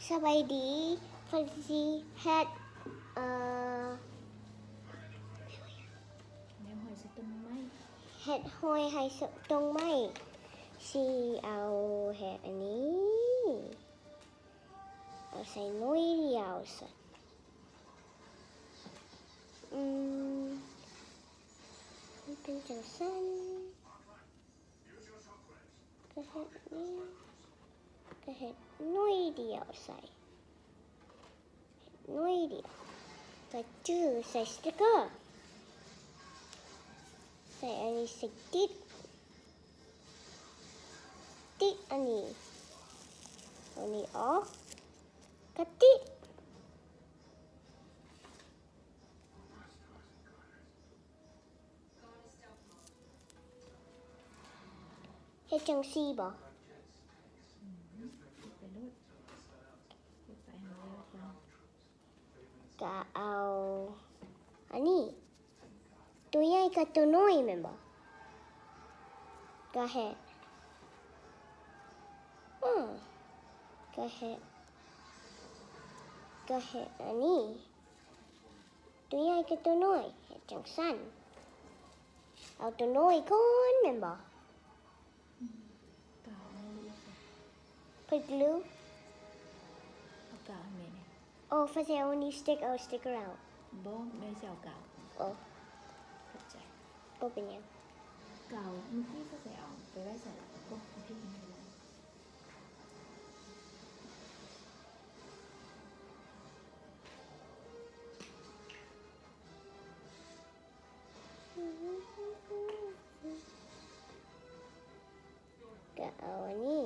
ສະບາຍດີ, ເພິ່ນຊິເຮັດ ເອີ ແນວຫ້ອຍໃສ່ຕົ້ນໄມ້ ເຮັດຫ້ອຍໃຫ້ຕົ້ນໄມ້. ຊິເອົາເຮັດອັນນີ້ ເອົາໃສ່ໜ່ວຍດຽວຊັ້ນ. ອືມ ມັນເປັນຈັ່ງຊັ້ນ. ກະເຮັດນີ້ ກະເຮັດໜ່ວຍດຽວໃສ່ ໜ່ວຍດຽວ ກະຈື່ໃສ່ສະຕິກເກີ ໃສ່ອັນນີ້ ໃສ່ຕິດ ຕິດອັນນີ້ ເອົານີ້ອອກ ກະຕິດ. ເຮັດຈັ່ງຊີ້ບໍ? ອືມ ເຮັດໄປໂລດ ເຮັດໄປໃຫ້ມັນແລ້ວກ່ອນ. ກະເອົາອັນນີ້ ໂຕໃຫຍ່ກັບໂຕນ້ອຍແມ່ນບໍ່? ກະເຮັດ ເອີ ກະເຮັດ ກະເຮັດອັນນີ້ ໂຕໃຫຍ່ກັບໂຕນ້ອຍ ເຮັດຈັ່ງຊັ້ນ. ເອົາໂຕນ້ອຍກ່ອນແມ່ນບໍ່? ອືມ ກາວເອົາລູກໃສ່ ເພິ່ນກະລືມ ເອົາກາວໃຫ້ແມ່ແດ່. ໂອ້ ຟ້າໃສເອົານີ້ສະຕິກ ເອົາສະຕິກເກີເອົາ. ບໍ່ ແມ່ຊິເອົາກາວ. ໂອ້ ຂອບໃຈ. ບໍ່ເປັນຫຍັງ. ກາວມື້ກີ້ຟ້າໃສເອົາໄປໄວ້ໃສລະ? ໂອ້ ເອົາເພງໃຫ້ລະ. ກະເອົາອັນນີ້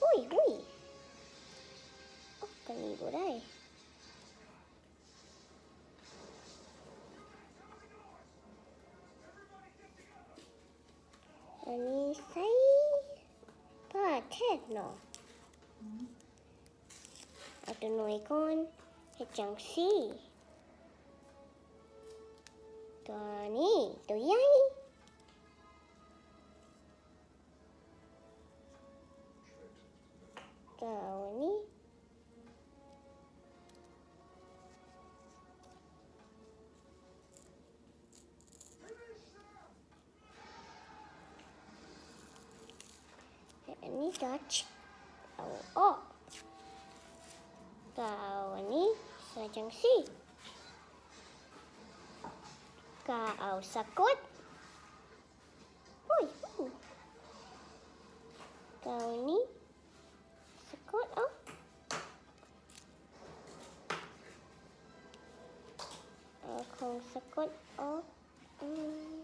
ອຸ້ຍ ອຸ້ຍ ອອກກະນີ້ບໍ່ໄດ້. ອັນນີ້ໃສ່ປາແທດເນາະ. ເອົາໂຕນ້ອຍກ່ອນ ເຮັດຈັ່ງຊີ້ ໂຕນີ້ໂຕໃຫຍ່ ກະເອົາອັນນີ້ ແລະ ອັນນີ້ກະເອົາອອກ ກະເອົາອັນນີ້ໃສ່ຈັ່ງຊີ້ ກະເອົາສະກົດ ໂອ້ຍ ກະເອົານີ້ສະກົດອອກ ເອົາຂອງສະກົດອອກ. ອືມ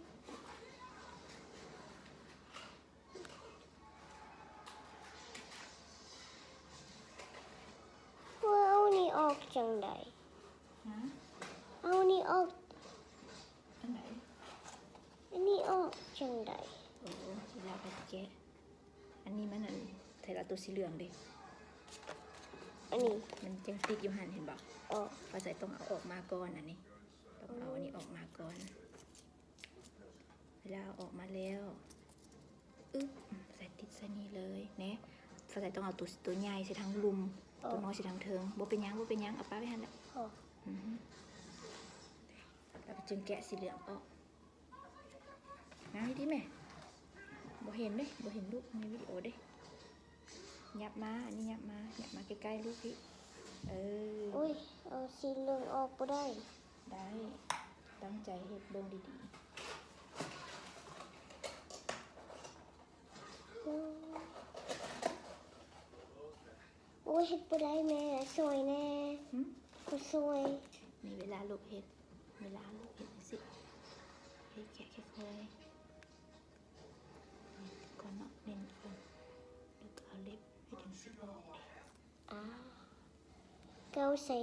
ວ່າເອົານີ້ອອກຈັ່ງໃດ? ຮະ? ເອົານີ້ອອກ ອັນໃດ? ອັນນີ້ອອກຈັ່ງໃດ? ໂອ້ ຊິລາວກັດແກະ ອັນນີ້ມັນ ອັນ ໃສ່ລະໂຕສີເຫຼືອງເດ້ ອັນນີ້ມັນຍັງຕິດຢູ່ຫັ້ນ ເຫັນບໍ່? ອໍ ວ່າໃສ່ຕ້ອງເອົາອອກມາກ່ອນ ອັນນີ້ ຕ້ອງເອົາອັນນີ້ອອກມາກ່ອນ. ເວລາເອົາອອກມາແລ້ວ ອຶບ ໃສ່ຕິດໃສ່ນີ້ເລີຍແນະ ຟ້າໃສຕ້ອງເອົາໂຕ ໂຕໃຫຍ່ໃສ່ທາງລຸ່ມ ໂຕນ້ອຍໃສ່ທາງເທິງ ບໍ່ເປັນຫຍັງ ບໍ່ເປັນຫຍັງ ເອົາປະໄວ້ຫັ້ນແຫຼະ. ອື ແລ້ວກໍຈຶ່ງແກະສີເຫຼືອງອອກ. ນາງ ດີໆແມ່ ບໍ່ເຫັນເດ້ ບໍ່ເຫັນລູກໃນວິດີໂອເດ້. ຫຍັບມາ ອັນນີ້ຫຍັບມາ ຫຍັບມາໃກ້ໆລູກພີ້ ເອີ. ໂອ້ຍ ເອົາສີເຫຼືອງອອກບໍ່ໄດ້. ໄດ້ ຕັ້ງໃຈເຮັດເບິ່ງດີໆ. ໂອ້ຍ ເຮັດບໍ່ໄດ້ແມ່ ຊ່ວຍແດ່. ຫຶ? ມາຊ່ວຍ. ນີ້ເວລາລູກເຮັດ ເວລາລູກເຮັດຈັ່ງຊີ້ ເຮັດແກະຄ່ອຍໆ ນີ້ກ່ອນເນາະ ເນັ້ນກ່ອນ ແລ້ວກໍເອົາເລັບເຮັດຈັ່ງຊີ້ອອກ. ອາ ກາວໃສ່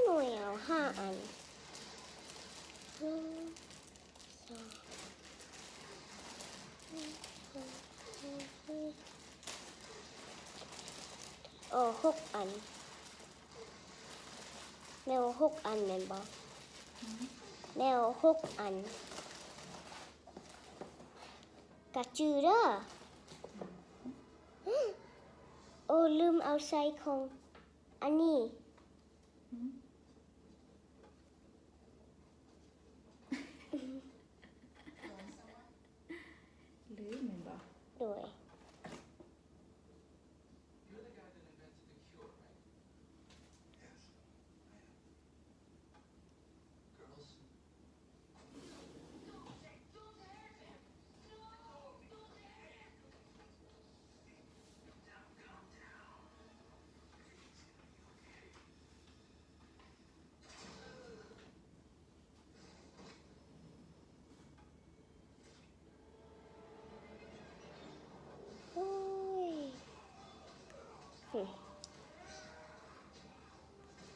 ໜ້ອຍໆ ເອົາຫ້າອັນ ໜຶ່ງ ສອງ ເອົາຫົກອັນ ແມ່ນຫົກອັນແມ່ນບໍ່? ແມ່ນຫົກອັນ ກະຈື່ເດີ. ໂອ້ ລືມເອົາໃສ່ຂອງ ອັນນີ້ ຫຼືແມ່ນບໍ່? ໂດຍ. Ôi.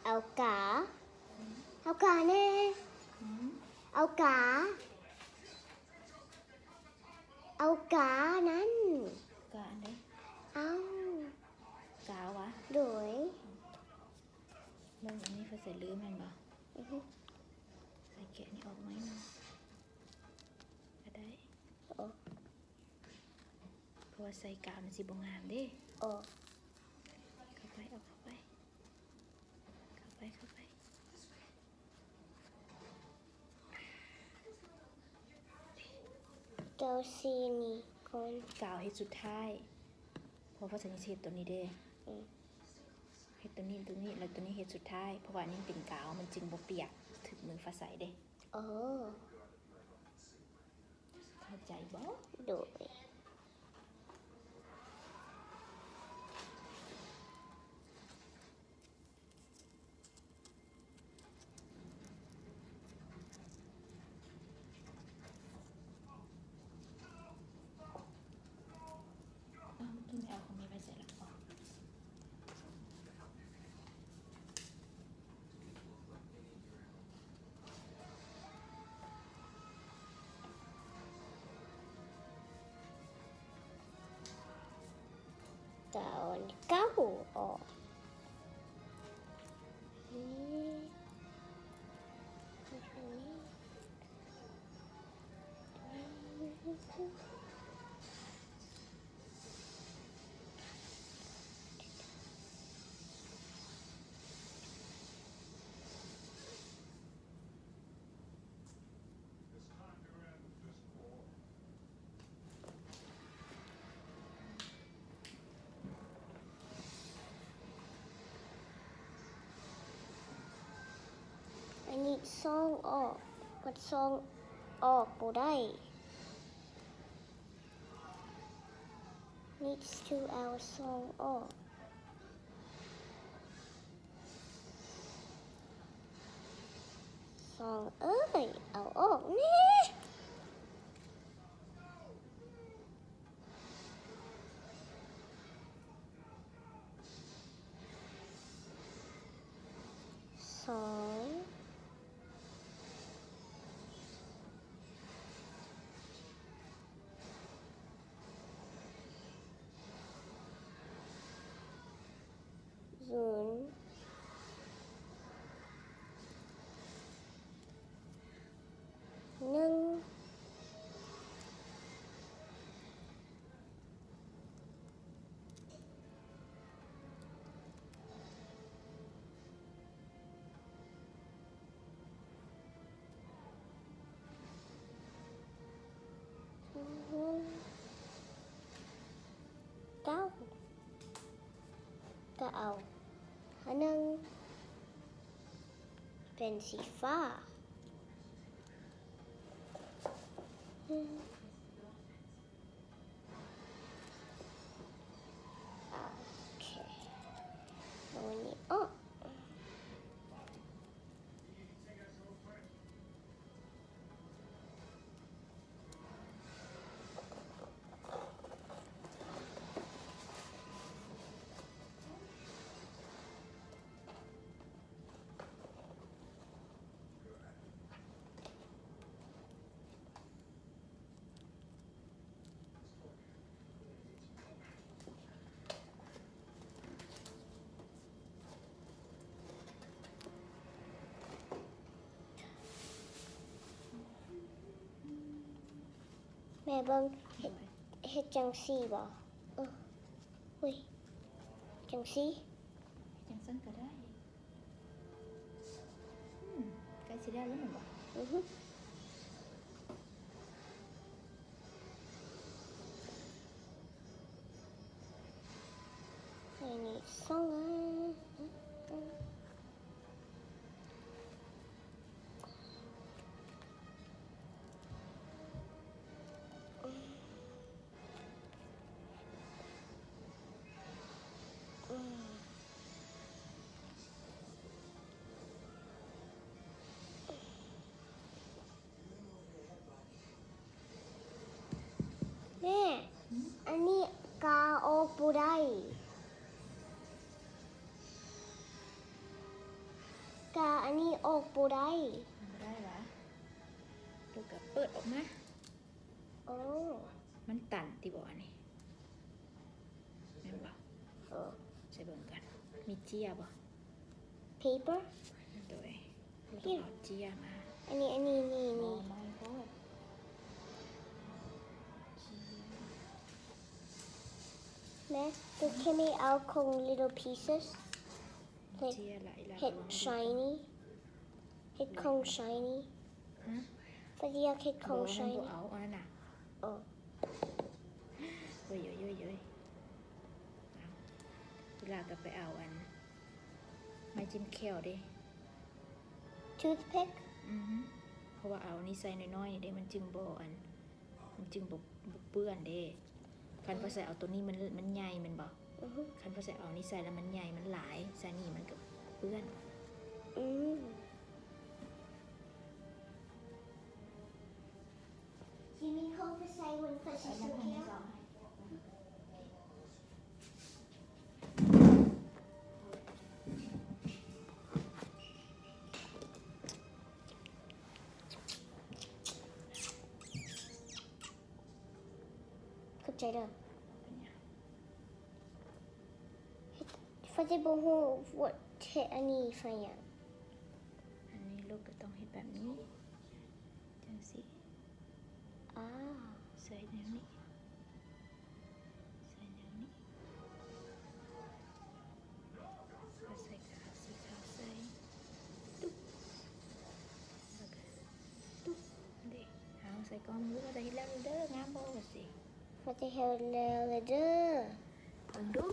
ເອົາກາ ເອົາກາແດ່ ເອົາກາ ເອົາການັ້ນ ກາອັນໃດ? ເອົາ ກາວະ? ໂດຍ. ເບິ່ງອັນນີ້ເພິ່ນໃສ່ລືມແມ່ນບໍ່? ອືຮຶ ໃສ່ແກະນີ້ອອກໜ້ອຍໜຶ່ງກະໄດ້. ໂອ ເພາະວ່າໃສ່ກາວມັນຊິບໍ່ງາມເດ້. ໂອ ເຂົ້າໄປ ເອົາເຂົ້າໄປ ເຂົ້າໄປ ເຂົ້າໄປ. ເຈົ້າຊີ້ນີ້ກ່ອນ ກາວເຮັດສຸດທ້າຍ ເພາະວ່າສັນນິເທດຕົວນີ້ເດ້. ອືມ ເຮັດຕົວນີ້ ຕົວນີ້ ແລ້ວຕົວນີ້ເຮັດສຸດທ້າຍ ເພາະວ່າອັນນີ້ເປັນກາວ ມັນຈຶ່ງບໍ່ປຽກ ຖືກມືຟ້າໃສເດ້. ອໍ ເຂົ້າໃຈບໍ່? ໂດຍ. ອ້າວ ເມື່ອກີ້ແມ່ເອົາຂອງແມ່ໄປໃສລະ? ອໍ ກາວອັນເກົ່າອອກ. ອັນນີ້ຊ່ອງອອກ ມັນຊ່ອງອອກບໍ່ໄດ້. Needs to ເອົາຊ່ອງອອກ. ສອງເອີຍ ເອົາອອກແດ່. ສອງ. ສູນ ໜຶ່ງ. ເກົ້າ ກະເອົາອັນໜຶ່ງເປັນສີຟ້າ. ໂອເຄ ເອົາອັນນີ້ອອກ. ແມ່ເບິ່ງ ເຮັດ ເຮັດຈັ່ງຊີ້ບໍ່? ເອີ ອຸ້ຍ ຈັ່ງຊີ້ ຈັ່ງຊັ້ນກະໄດ້ ແລ້ວແມ່ນບໍ່? ອືຮຶ ໃສ່ນີ້ສອງອັນ. ແມ່ ອັນນີ້ກາອອກບໍ່ໄດ້ ກາອັນນີ້ອອກບໍ່ໄດ້. ບໍ່ໄດ້ຫວາ? ລູກກະເປີດອອກມາ. ໂອ້ ມັນຕັນຕິບໍອັນນີ້ ແມ່ນບໍ່? ເອີ ໃສ່ເບິ່ງກ່ອນ ມີເຈ້ຍບໍ່? Paper? ໂດຍ ເຮົາຕ້ອງເອົາເຈ້ຍມາ. ອັນນີ້ ອັນນີ້ ນີ້ ນີ້ ແມ່ can we ເອົາຂອງ little pieces? ເຮັດ ເຮັດ shiny ເຮັດຂອງ shiny. ຮະ? ເພິ່ນຢາກເຮັດຂອງ shiny ບໍ່ເອົາອັນນັ້ນນະ. ໂອ້ ໂອ້ຍໆໆໆ ເວລາກໍໄປເອົາອັນໄມ້ຈິ້ມແຂ້ວເດ້ toothpick. ອືຮຶ ເພາະວ່າເອົານີ້ໃສ່ນ້ອຍໆນີ້ເດ້ ມັນຈຶ່ງບໍ່ອັນ ມັນຈຶ່ງບໍ່ ບໍ່ເປື້ອນເດ້. ຄັນພາໃສເອົາໂຕນີ້ມັນ ມັນໃຫຍ່ແມ່ນບໍ່? ອືຮຶ ຄັນພາໃສເອົານີ້ໃສ່ແລ້ວມັນໃຫຍ່ ມັນຫຼາຍ ໃສ່ນີ້ມັນກໍເປື້ອນ. ອືມ ຂອບໃຈເດີ. ເພິ່ນຈະບໍ່ຮູ້ວ່າເຮັດອັນນີ້ເພື່ອຫຍັງ. ອັນນີ້ລູກກໍຕ້ອງເຮັດແບບນີ້ ຈັ່ງຊີ້. ອາ ໃສ່ແນວນີ້ ໃສ່ແນວນີ້ ແລ້ວໃສ່ກາວສີຂາວໃສ່ ຕຸບ ແລ້ວກໍຕຸບເດ້. ເອົາໃສ່ກ່ອນ ລູກວ່າຈະເຮັດແລ້ວເດີ ງາມບໍ່ວ່າຊີ້? ວ່າຈະເຮັດແລ້ວເດີ ເບິ່ງດູ.